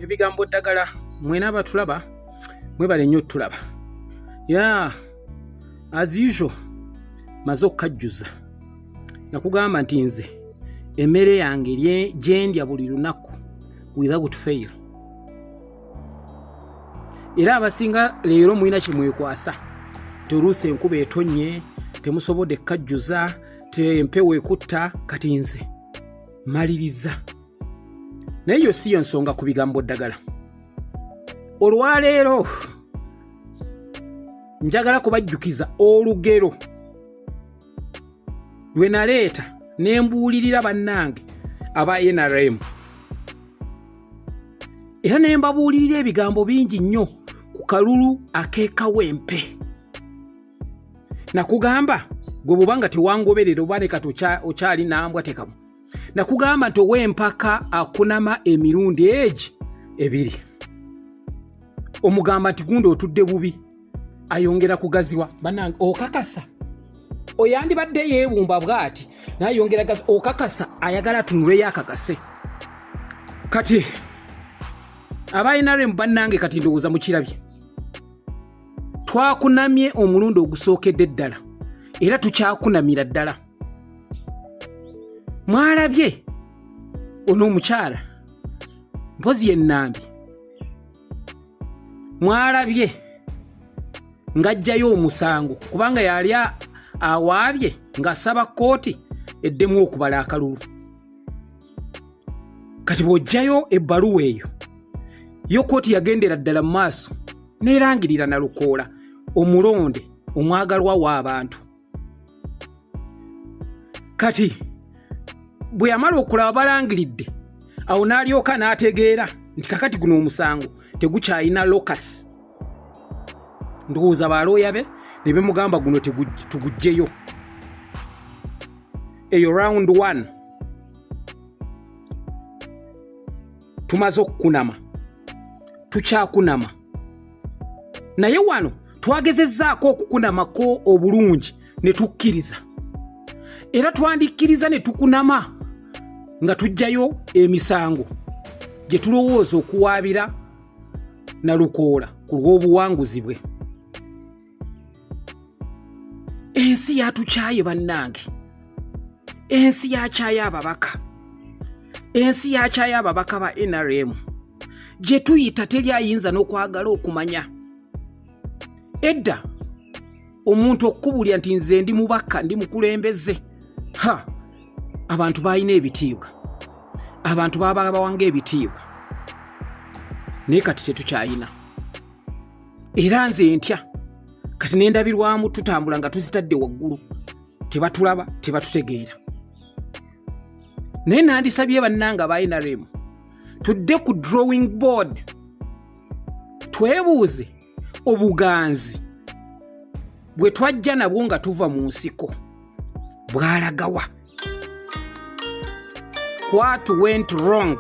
Ebigambo ddagala. Mwena abatulaba, mwebale nnyo tulaba. Ya, as usual, maze okukajjuza. Nakugamba nti nze emmere yange gyendya buli lunaku without fail. Era abasinga leero mulina kyemwekwasa nti oluusi enkuba etonnye, temusobodde kukajjuza, empewo ekutta. Kati nze maliriza, naye yo si yo nsonga ku bigambo ddagala. Olwaleero njagala kubajjukiza olugero lwe naleeta ne mbuulirira bannange aba NRM, era ne mbabuulirira ebigambo bingi nnyo ku kalulu ak'ekawempe. Nakugamba gwe bw'oba nga tewangoberera oba ne kati okyali nambwa tekamu, nakugamba nti ow'empaka akunama emirundi egi ebiri. Omugamba nti gundi otudde bubi, ayongera kugaziwa. Bannange, okakasa oyandibadde yeewumba bw'ati nayongera gazi, okakasa ayagala atunuleyo akakase. Kati aba NRM bannange, kati ndowooza mukirabye, twakunamye omulundi ogusookedde ddala era tukyakunamira ddala. Mwalabye ono omukyala mpozi yennambi, mwalabye ng'ajjayo omusango kubanga yali awaabye ng'asaba kkooti eddemu okubala akalulu. Kati bw'ojjayo ebbaluwa eyo, yo kkooti yagendera ddala mu maaso n'erangirira Nalukoola omulonde omwagalwa w'abantu. Kati bwe yamala okulaba balangiridde, awo n'alyoka n'ategeera nti kakati guno omusango tegukyalina locus. Ndowooza balooya be ne bemugamba guno tuguggyeyo. Eyo round one tumaze okukunama, tukyakunama, naye wano twagezezzaako okukunamako obulungi ne tukkiriza, era twandikkiriza ne tukunama nga tuggyayo emisango gye tulowooza okuwaabira Nalukoola ku lw'obuwanguzi bwe. Ensi yatukyaye bannange, ensi yakyaye ababaka, ensi yakyaye ababaka ba NRM. Gye tuyita teri ayinza n'okwagala okumanya. Edda omuntu okukubulya nti nze ndi mubaka, ndi mukulembeze, ha, abantu balina ebitiibwa, abantu baba bawanga ebitiibwa, naye kati tetukyayina. Era nze ntya kati nendabirwamu tutambula nga tuzitadde waggulu, tebatulaba, tebatutegeera. Naye nandisabye bannanga ba NRM tudde ku drawing board, twebuuze obuganzi bwe twajja nabwo nga tuva mu nsiko bwalagawa. What went wrong?